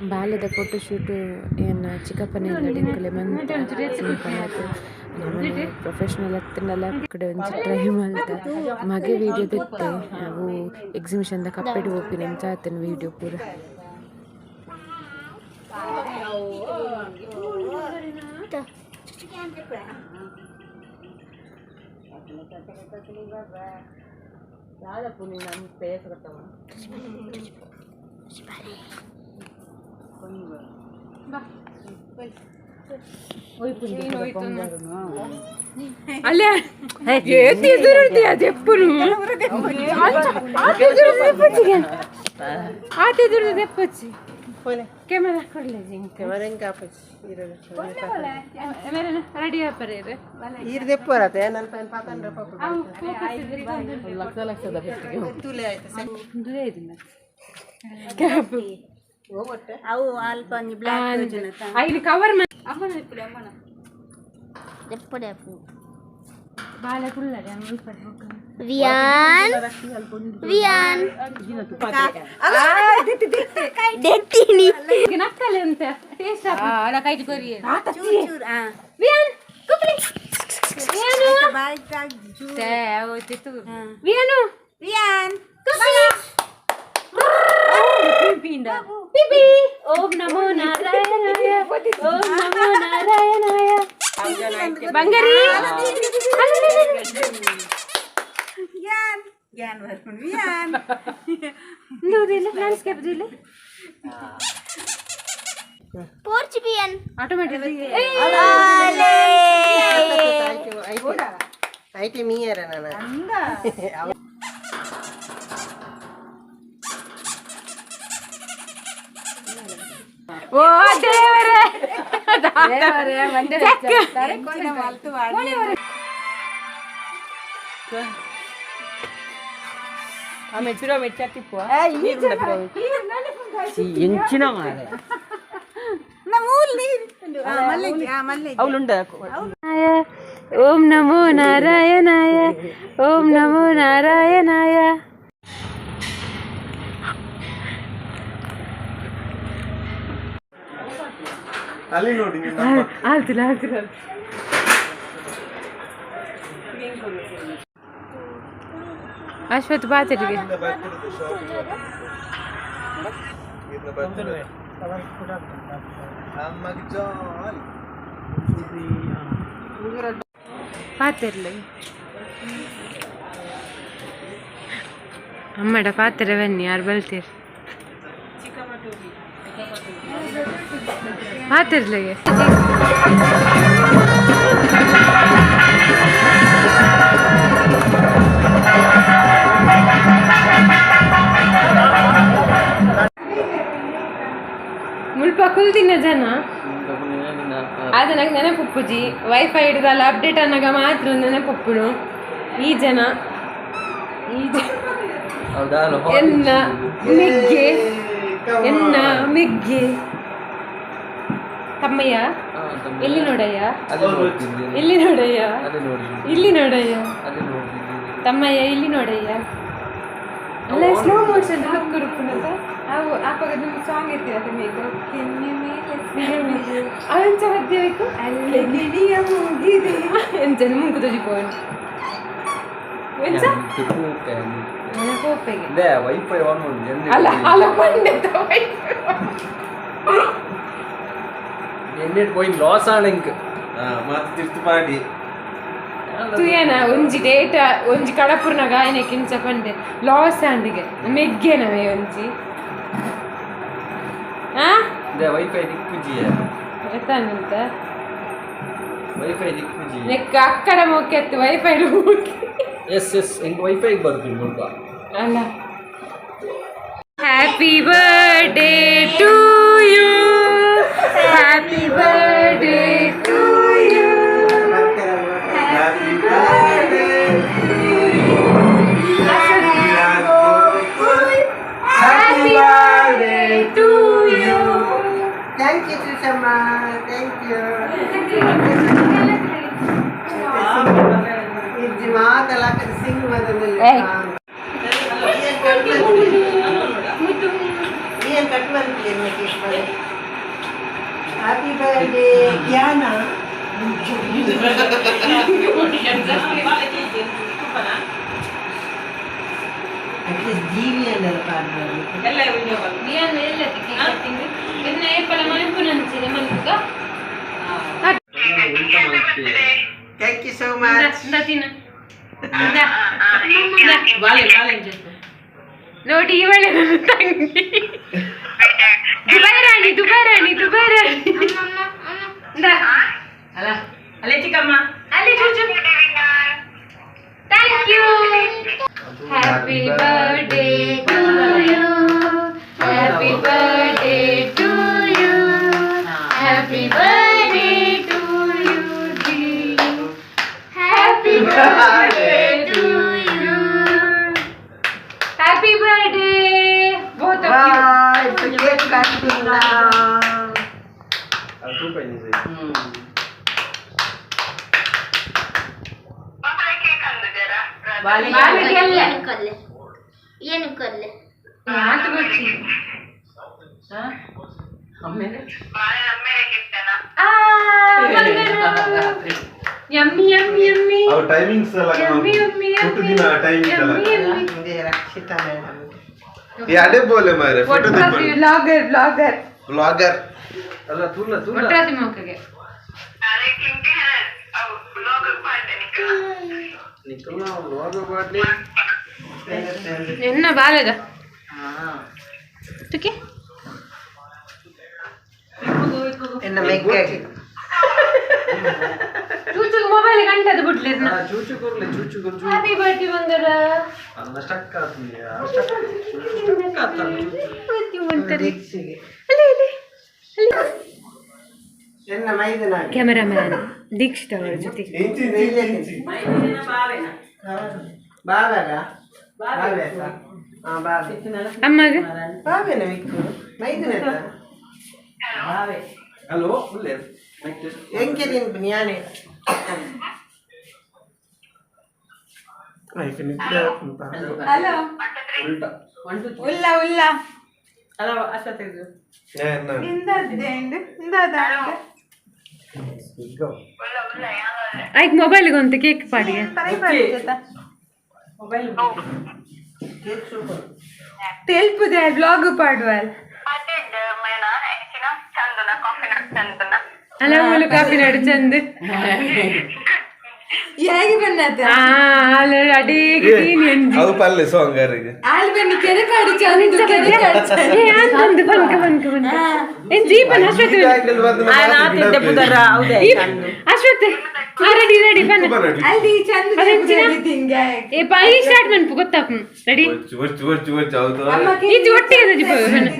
ಬಾಲೆದ ಫೋಟೋಶೂಟ್ ಎನ್ನ ಚಿಕ್ಕಪ್ಪನ ಇಲ್ಲಡ್ ಎಂಕುಲೆ ಮಂತ ಸಿಂಪಲ್ ಆದ್ ನಮನ ಪ್ರೊಫೆಷನಲ್ ಅತ್ತ್ಂಡಲ ಕಡೆ ಒಂಜಿ ಟ್ರೈ ಮಲ್ತ ಮಗೆ ವೀಡಿಯೋ ದೆತ್ತೆ ಅವು ಎಕ್ಸಿಬಿಷನ್ ದ ಕಪ್ಪೆಡ್ ಪೋಪಿನ ಅಂಚ ಆತುಂಡು ವೀಡಿಯೋ ಪೂರ. ಅಲ್ಲೇ ಏತ್ ಎದುರುರ್ದಿ ಅದು ಎಪ್ಪುನು ಆತ ಎದುರುರ್ದಿ ದೆಪ್ಪೊಚ್ಚಿಗೆ ಆತ ಎದುರುರ್ದಿ ದೆಪ್ಪೊಚ್ಚಿ ಕ್ಯಾಮೆರಾ ಕೊಡ್ಲೆ ಜಿಂಕ್ ರೆಡಿ ಆಪರೇರು ಈರ್ ದೆಪ್ಪರತೆ ನಲ್ಪ ಪಾತಂಡ್ರೆ ಪಾಪ ಅವು ಫೋಕಸ್ ಲಕ್ಷ ಲಕ್ಷದ ಪೆಟ್ಟಿಗೆ ತುಲೆ ಆಯ್ತು. ಕ್ಯಾಪ್. ಅವು ಅಲ್ಪ ಒಂಜಿ ಬ್ಲ್ಯಾಕ್. ಐನ್ ಕವರ್. ದೆಪ್ಪು. ಬಾಲೆ ಕುಲ್ಲಡೆ ಮುಲ್ಪ. ವಿಯಾನ್, ವಿಯಾನ್, ದೆತ್ತೀನಿ. ನಕ್ಕಲೆ ಅಂತ ಟೇಸ್ಟ್. ಅಲ್ಲ, ಕೈಟ್ ಕೊರಿ. ವಿಯಾನ್, ಕುಕ್ಲಿ ವಿಯಾನು. ವಿಯಾನು. ವಿಯಾನ್. ಪಿಪಿ. ಓಂ ನಮೋ ನಾರಾಯಣಾಯ, ಓಂ ನಮೋ ನಾರಾಯಣಾಯ. ಬಂಗಾರಿ. ಯಾನ್ ಯಾನ್ ಬರ್ಪುಂಡು ವಿಯಾನ್. ಇಲ್ಲ, ಲ್ಯಾಂಡ್ಸ್ಕೇಪ್ ಇಲ್ಲ. ಪೋರ್ಚುಗಿಯನ್. ಆಟೋಮೆಟಿಕ್. ಐತೆ ಮೀಯರ ನಾನು. ಓ ದೇವರೇ. ಎಂಚಿನ ಮಾರೆ. ಅವಳುಂಡ. ಓಂ ನಮೋ ನಾರಾಯಣಾಯ, ಓಂ ನಮೋ ನಾರಾಯಣಾಯ. ಅಲ್ಲಿ ನೋಡಿ ನಿಮ್ಮ. ಆಲ್ತಿಲ್ಲ, ಆಲ್ತಿಲ್ಲ. ಅಶ್ವಥ್ ಬಾತರಿಗೆ. ಬರ್ತದೆ ಶಾಪಿಂಗ್ ಬರ್ತದೆ ಅಮ್ಮಗೆ ಜಾಲಿ. ಪಾತಿರ್ಲಿ ಅಮ್ಮಡ ಪಾತ್ರೆ ಬನ್ನಿ. ಯಾರು ಬಲ್ತೀರಿ? ಪಾತಿರ್ಲಿಗೆ. ಮುಲ್ಪ ಕುಲ್ದಿನ ಜನ ಅದು ನಂಗೆ ನೆನಪುಪ್ಪುಜಿ. ವೈಫೈ ಹಿಡ್ದಲ್ಲ ಅಪ್ಡೇಟ್ ಅನ್ನಾಗ ಮಾತ್ರ ನೆನಪುಪ್ಪುನು. ಈ ಜನ, ಈ ಜನ ಎನ್ನ ಮೆಗ್ಗೆ, ಎನ್ನ ಮೆಗ್ಗೆ. ತಮ್ಮಯ್ಯ, ಎಲ್ಲಿ ನೋಡಯ್ಯ? ಎಲ್ಲಿ ನೋಡಯ್ಯ? ಇಲ್ಲಿ ನೋಡಯ್ಯ. ತಮ್ಮಯ್ಯ, ಇಲ್ಲಿ ನೋಡಯ್ಯ. ಅಲ್ಲ, ಸ್ಲೋ ಮೋಷನ್ ಲುಕ್ ಕೊಡುಪುನತ ಅವು. ಆಪಗ ನಿಮ್ಮ ಸಾಂಗ್ ಇತ್ತಿರತ್ತೆ, ಕೆನ್ನೆ ಮೇಲೆ ಅವಂಚ ಮಧ್ಯೆ ಬೇಕು ಅಲ್ಲಿ ಗಿಣಿಯ ಮೂಗಿದೆ ಎಂಚ ಮುಂಕು ತೋಜಿಪೋನು ಎಂಚ ಕೋಪೆಗೆ. ವೈಫೈ ಆನ್. ಅಲ್ಲ ಅಲ್ಲ, ಪಂಡೆ. ಎಣ್ಣೆ ಪೋಯಿ ಲಾಸ್ ಆಣಂಕ್. ಮಾತು ತಿರ್ತು ಮಾಡಿ. ತುಯನ ಒಂಜಿ ಡೇಟಾ ಒಂಜಿ ಕಡಪುರ್ನ ಗಾಯನ ಕಿಂಚ ಪಂಡೆ ಲಾಸ್ ಆಂಡಿಗೆ ಮೆಗ್ಗೆನವೇ ಒಂಜಿ ಆ. ವೈಫೈ ದಿಕ್ಕುಜಿ. ಎತ್ತಾನಂತ? ವೈಫೈ ದಿಕ್ಕುಜಿ. ನೆಕ್ಕ ಅಕ್ಕಡ ಮೋಕೆ ವೈಫೈ ಮೋಕೆ. ಎಸ್ ಎಸ್, ಎಂಕ್ ವೈಫೈ ಬರ್ತೀನಿ ಮುಲ್ಪ. ಅಲ್ಲ. Happy birthday to you, happy birthday to you. Happy birthday. Happy birthday to you. Thank you Trishamma, thank you. ಇಜ್ಜಿ ಮಾತಲಾಕದ ಸಿಂಗ್ ಬಂದಲ್ಲಿ. ಏಯ್. ಏನ್ ಕಟ್. Happy birthday, Gianna. At least Jeevi ಅನ್ನರ partner. ವಿಯಾನ್ ಎಲ್ಲ cake cutting ಎನ್ನ ಏಪಲ ಮನ್ಪುನಂಚಿನ ಮನ್ಪುಗ. ಉಲ್ಟಾ ಮಾಡ್ತೀವಿ. Thank you so much. ಇಂದ ತಿನ್ನ. ನೋಡಿ, ಇವಳೆ ನನ್ನ ತಂಗಿ ದುಬೈ ರಾಣಿ, ದುಬೈ ರಾಣಿ, ದುಬೈ ರಾಣಿ. ಇಂದ. ಅಲ್ಲೇ ಚಿಕ್ಕಮ್ಮ. ಅಲ್ಲಿ ಚೂಚು. Thank you. Happy birthday to you, happy birthday to you, happy birthday to you, happy birthday to you, happy birthday both of you. Bye. It's a cake cutting now. ಅದು ತೂಕ ಇದೆ. ಬಾಲಿಗೆ ಏನು ಏನು ಕೊಲ್ಲೆ? ಮಾತು ಗೊತ್ತಿ. ಆಮೇಲೆ ಯಮ್ಮಿ ಯಮ್ಮಿ ಯಮ್ಮಿ. ಅವು timings ಎಲ್ಲ. Yummy yummy. Photo ದಿನ ಟೈಮಿಂಗ್ಸ್ ಎಲ್ಲ. ಯಮ್ಮಿ. ಇದೆ ರಕ್ಷಿತಾ ಮೇಡಮ್. ಈ ಅದೇ ಬೋಲೆ ಮಾರೆ photo. Blogger, blogger. Blogger ಅಲ್ಲ, ತುಲ್ಲ ತುಲ್ಲ. ಒಟ್ರಾಸಿ ಮೋಕಗೆ. ನಿಖಿಲ್ನ ವ್ಲಾಗ್ ಮಾಡ್ಲಿ. ಎನ್ನ ಬಾಲೆದ ತುಕಿ. ಎನ್ನ ಮೆಗ್ಗಾಗಿ. ಚೂಚುಗ್ ಮೊಬೈಲ್ ಗಂಟದ ಬಿಡ್ಲಿರ್ನ. ಚೂಚು ಕೊರ್ಲೆ, ಚೂಚು ಕೊರ್ಚು. ಹ್ಯಾಪಿ ಬರ್ತ್ಡೇ ಬಂದರ. ಅನ್ನ ಸ್ಟಕ್ ಆತ್ನಿ, ಸ್ಟಕ್ ಸ್ಟಕ್ ಆತ. ದೀಕ್ಷೆಗೆ. ಅಲ್ಲಿ ಅಲ್ಲಿ. ಎನ್ನ ಮೈದನ. ಕ್ಯಾಮೆರಾಮ್ಯಾನ್ ದೀಕ್ಷಿತ್ ಅವರ ಜೊತೆ. ಇಂಚಿ ಇಂಚಿ ಇಂಚಿ. ಬಾವೆಗ ಬಾವೆ, ಹಾ ಬಾವೆ. ಅಮ್ಮಗ. ಬಾವೆನ ವಿಕ್ಕು ಮೈದನ. ಹಲೋ, ಉಲ್ಲೆ ಮೈಕ್ ಟೆಸ್ಟ್. ಎಂಕೆ ತಿನ್ಪು ಜ್ಞಾನೆ. ಹಲೋ. ಉಲ್ಟಾ. ಉಲ್ಲ ಉಲ್ಲ ಅಲ್ಲ, ಅಶ್ವಥ್ ಇದು. ಇಂದ. ಆಯ್ತು, ಮೊಬೈಲ್ಗೆ ಒಂದು ಕೇಕ್ ಪಾಡಿಗೆ. ಮೊಬೈಲ್. Cake super. ತೆಲ್ಪುದೆ ಬ್ಲಾಗ್ ಪಾಡುವಲ್. ಅಲ್ಲ, ಮೂಲು ಕಾಫಿ ನಡು ಚಂದ. ಹೇಗೆ ಬನ್ನದ? ಆ ಅಲ್ಲ, ಅಡೇಗೆ ತೀನಿ ಅಂಜಿ. ಅವು ಪಲ್ಲೆ ಸಾಂಗ್ ಅವರಿಗೆ. ಆಲ್ ಬನ್ನಿ, ಕೆರೆ ಕಾಡು ಚಂದು, ಕೆರೆ ಕಾಡು ಚಂದು. ಏ ಅಂತಂದು ಬನ್ಕ ಬನ್ಕ ಬನ್ಕ ಏನ್ ಜೀಪನ್ ಅಶ್ವಥ್. ಅಶ್ವಥ್, ರೆಡಿ ರೆಡಿ ಬನ್ನ. ಅಲ್ಲಿ ಚಂದ. ಅದೆಂಚಿನ? ತಿಂಗೆ. ಏ ಪಾಯಿ ಸ್ಟಾರ್ಟ್ ಮನ್ಪು ಗೊತ್ತಾಪ್, ರೆಡಿ. ಒಚ್ಚು ಒಚ್ಚು ಒಚ್ಚು ಒಚ್ಚು, ಹೌದು. ಈಚೆ ಒಟ್ಟಿಗೆ ಜಿಪ.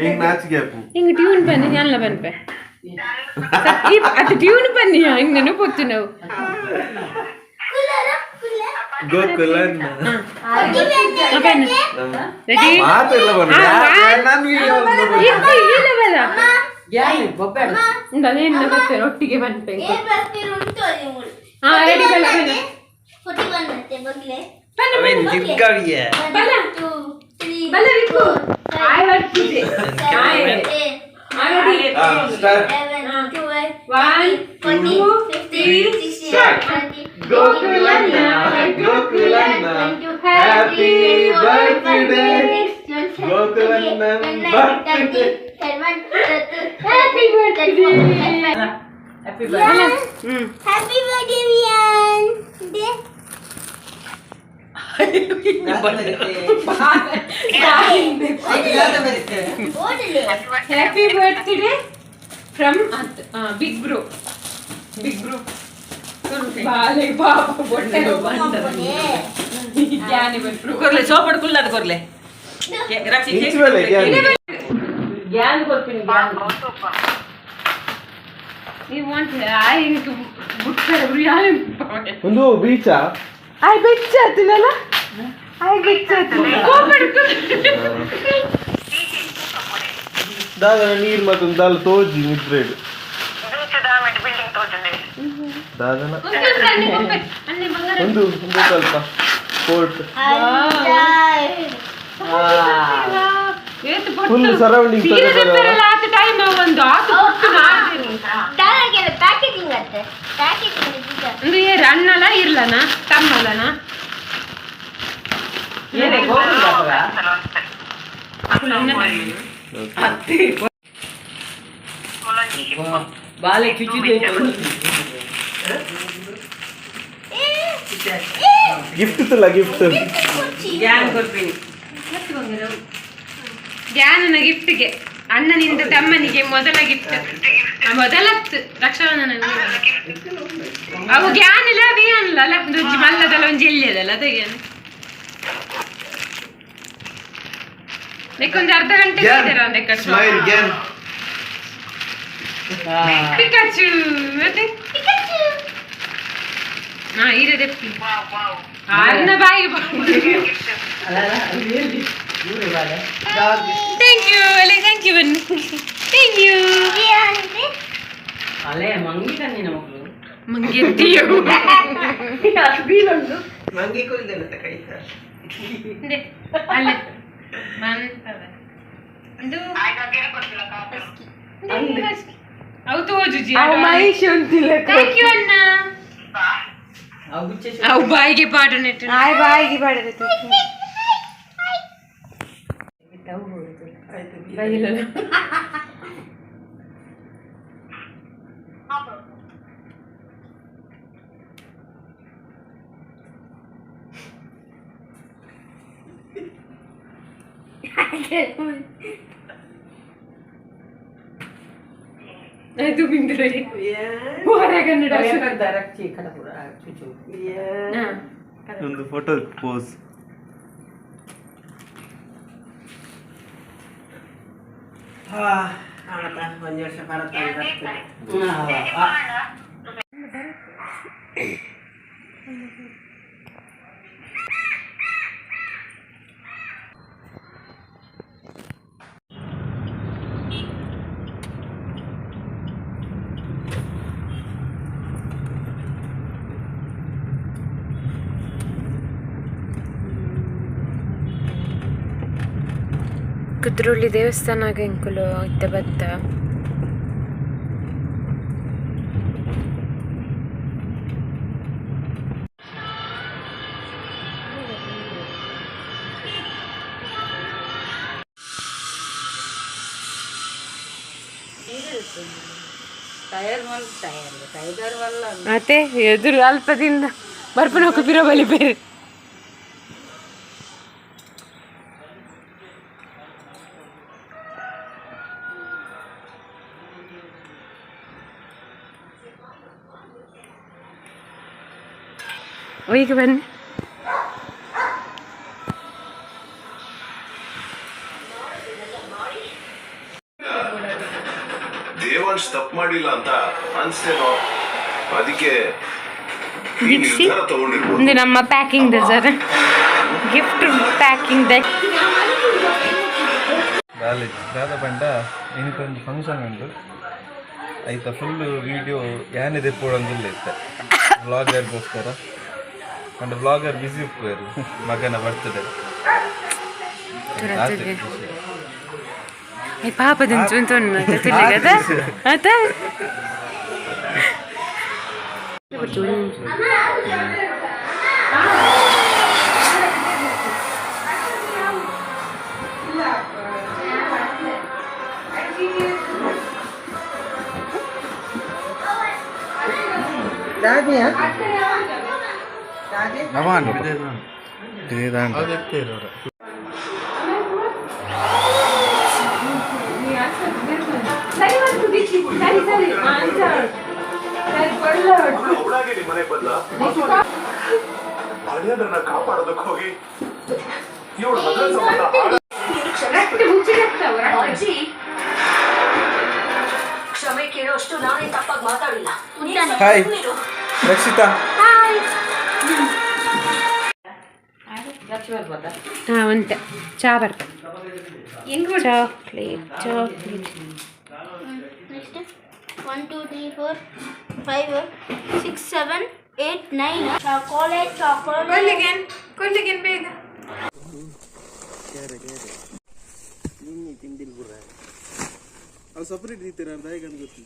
ಹಿಂಗ್ ನಾಚಿಗೆ ಅಪ್ಪು. ಹಿಂಗ್ ಟ್ಯೂನ್ ಬನ್ನಿ, ಅಲ್ಲ ಬನ್ಪೆ ಅದು ಟ್ಯೂನ್ ಬನ್ನಿ, ಹಿಂಗ್ ನೆನಪೊತ್ತು ನಾವು. ಗೋಕುಲನ್ನ. ಬನ್ನಿ, ರೆಡಿ. ಮಾತೆಲ್ಲ ಬನ್ನ ನಾನು ವಿಡಿಯೋ. ಇಲ್ಲ ಬಲ್ಲ, ಅದೇನು ಗೊತ್ತೇ ಒಟ್ಟಿಗೆ ಬನ್ಪೆ. ಏನ್ ಬರ್ತೀರಿ ಉಂಟು ಅಲ್ಲಿ ಮೂರು. ಹಾ, ರೆಡಿ, ಬಲ್ಲ ಬಲ್ಲ. ಫೋರ್ಟಿ ಒನ್ ಅಂತೆ ಬಗ್ಲೆ. ಅವೇನ್ ದಿಗ್ಗವಿಯ. ಬಲ್ಲ. ಟೂ ತ್ರೀ ಬಲ್ಲ ವಿಕ್ಕು ಆಯ್ ಬರ್ತಿದೆ. Ready. Start. Seven 12 One, 14 two, 15 three, 16 start. 20. ಗೋಕುಲನ್ನ, ಗೋಕುಲನ್ನ, happy birthday. ಗೋಕುಲನ್ನ birthday. Happy birthday. Hmm. Happy birthday Vian. They ಓಡಲಿ. Happy birthday from big bro, big bro. ಬಾಲೆ ಪಾಪ ಬೊಟ್ಟೆ ಜ್ಞಾನಿ ಬಂದ್ರು. ಕೊರ್ಲೆ, ಸೋಪಡ್ ಕುಲ್ಲದ ಕೊರ್ಲೆ. ರಕ್ಷಿ. ಇಂಚು ಬೇಲೆ ಗ್ಯಾನ್. ಗ್ಯಾನ್ ಕೊರ್ಪಿನಿ ಗ್ಯಾನ್. ನೀವು ವಾಂಟ್ I ಇಂಕ್ ಬುಟ್ಟರೆ ಯಾರು. ಒಂದು ಬೀಚಾ? ಆಯ್ ಬೆಚ್ಚಾತಿನಲ್ಲ, ಆಯ್ ಬೆಚ್ಚಾತಿನ. ದಾದನ ನೀರ್ ಮತ್ತೊಂದು ದಾಲ ತೋಜಿ ಮಿತ್ರೇಡು ದಾದನ ಒಂದು ಒಂದು ಸ್ವಲ್ಪ ಪೋರ್ಟ್. Full surrounding. ಆತ ಟೈಮ್ ಒಂದು ಆತ ಪೊಟ್ಟು ನಾಡ್ದಿರು. ದಾದಾಗೆಲ್ಲ ಪ್ಯಾಕೇಜಿಂಗ್ ಅತ್ತೆ, ಪ್ಯಾಕೇಜಿಂಗ್. ಅಂದ್ರೆ ಏರು ಅಣ್ಣಲ ಇರ್ಲನ ತಮ್ಮಲನ? ಬಾಲೆ ಕಿಚಿದೆ. Gift ತುಲ್ಲ gift. ಜ್ಞಾನನ ಗಿಫ್ಟ್ಗೆ, ಅಣ್ಣನಿಂದ ತಮ್ಮನಿಗೆ ಮೊದಲ ಗಿಫ್ಟ್, ಮೊದಲತ್ತು ರಕ್ಷಾಬಂಧನ. ಅವು ಜ್ಞಾನಿಲ ಅಲ್ಲ, ಒಂಜಿ ಮಲ್ಲದಲ್ಲ, ಒಂಜಿ ಎಲ್ಲಿಯದಲ್ಲ ಅದೇ. ಒಂದು ಅರ್ಧ ಗಂಟೆ ಇದ್ದೀರಾ ಒಂದು ಕಡೆ. ಸ್ಮೈಲ್ ಗ್ಯಾನ್. ಪಿಕಾಚು ಮತ್ತೆ ಹಾ ಇರದೆಪ್ಪಿ ಆರ್ನ ಬಾಯಿಗೆ. Thank you ಅಲ್ಲೇ, thank you ಬನ್ನಿ, thank you. ಅಲೆ ಮಂಗಿ ಕಣ್ಣಿನ ಮಕ್ಕಳು. ಮಂಗೆತ್ತಿಯು. ಮಂಗಿ ಕುಲ್ದೆಲ್ಲ ಕೈತ. ಅಲ್ಲೇ ಮಂತವ ಇದು ಅವು ತೋಜುಜಿ. Thank you ಅಣ್ಣ. ಅವು ಬಾಯಿಗೆ ಪಾಡು ನೆಟ್ಟು. ಆಯ್ ಬಾಯಿಗೆ ಪಾಡದೆ. ಬೈಲಲ್ಲ. ಆಯ್ತು ಬಿಂದ್ರೆ ಹೊರ ಕನ್ನಡ. ಹಾ. ಒಂದು ಫೋಟೋ ಪೋಸ್. ಒಂದು ವರ್ಷ ಬರತ್ತ. ಕುದ್ರೋಳಿ ದೇವಸ್ಥಾನ ಎಂಕುಲು ಇತ್ತೆ ಬತ್ತ. ಮತ್ತೆ ಎದುರು ಅಲ್ಪದಿಂದ ಬರ್ಪನೋಕು ಪಿರ ಬಲಿ ಬೇರೆ. ಈಗ ಬನ್ನಿ. ದೇವಾಂಶ್ ತಪ್ಪು ಮಾಡಿಲ್ಲ ಅಂತ ಅನ್ಸ್ತೇನೋ, ಅದಕ್ಕೆ ಈ ದೀಪ್ಸಿ? ನಿರ್ಧಾರ ತಗೊಂಡಿರ್ಬೋದು. ಒಂದು ನಮ್ಮ packing the sir, gift packing the. College ದಾದ ಪಂಡ ಇನಿತೊಂದು ಫಂಕ್ಷನ್ ಉಂಟು ಐತ ಫುಲ್ ವೀಡಿಯೋ ಯಾನೆ ದೆಪ್ಪೊಡೊಂದಿಲ್ಲ ಇತ್ತೆ ವ್ಲಾಗರ್ಗೋಸ್ಕರ. ಅಂಡ್ ವ್ಲಾಗರ್ ಬಿಸಿ ಉಪ್ಪುವೆರು ಮಗನ ಬರ್ತಡೆ. ಏ ಪಾಪದ ಉಂಟು ತುಲಿಗದ ಆತ. ದಾದಿಯಾ ದಾದಿ. ಅವಳಾಗೆ ನಿಮ್ಮ ಮನೆ ಬದ್ಲ ಅಳಿಯನನ್ನ ಕಾಪಾಡೋದಕ್ಕೆ ಹೋಗಿ ಇವಳು ಮದುವೆ ಸಂಬಂಧ ಹಾಳ್ ಅಜ್ಜಿ, ಕ್ಷಮೆ ಕೇಳೋಷ್ಟು ನಾನೇ ತಪ್ಪಾಗಿ ಮಾತಾಡಿಲ್ಲ. ಹಾಯ್ ರಕ್ಷಿತಾ. ಹಾ ಉಂಟು ಚಾ ಬರ್ತ, chocolate chocolate. Next 1 2 3 4 5 6 7 8 9 chocolate chocolate. ಕೊಲ್ಲಿಗೇನ್ ಕೊಲ್ಲಿಗೇನ್ ಬೇಗ. ತಿಂಡಿಲ್ ಬುರ. ಅದು ಸಪ್ರೇಟ್ ದೀತೀರ ದಾಯಿಗೆ ಗೊತ್ತಿ.